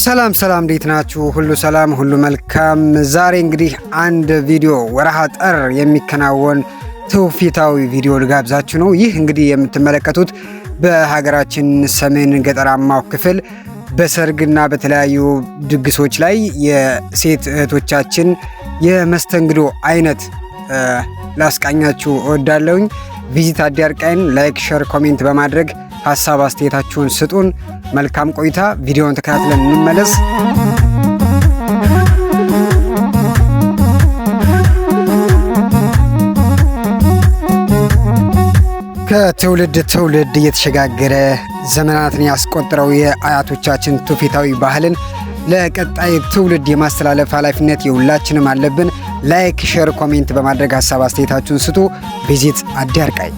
ሰላም ሰላም፣ እንዴት ናችሁ? ሁሉ ሰላም፣ ሁሉ መልካም። ዛሬ እንግዲህ አንድ ቪዲዮ ወርሃ ጥር የሚከናወን ትውፊታዊ ቪዲዮ ልጋብዛችሁ ነው። ይህ እንግዲህ የምትመለከቱት በሀገራችን ሰሜን ገጠራማው ክፍል በሰርግና በተለያዩ ድግሶች ላይ የሴት እህቶቻችን የመስተንግዶ አይነት ላስቃኛችሁ እወዳለሁኝ። Visit አዲያርቃይን like፣ share፣ comment በማድረግ ሀሳብ አስተያየታችሁን ስጡን። መልካም ቆይታ። ቪዲዮውን ተከታትለን እንመለስ። ከትውልድ ትውልድ እየተሸጋገረ ዘመናትን ያስቆጠረው የአያቶቻችን ትውፊታዊ ባህልን ለቀጣይ ትውልድ የማስተላለፍ ኃላፊነት የሁላችንም አለብን። Like፣ share፣ comment በማድረግ ሀሳብ አስተያየታችሁን ስጡ። Visit አዲያርቃይ።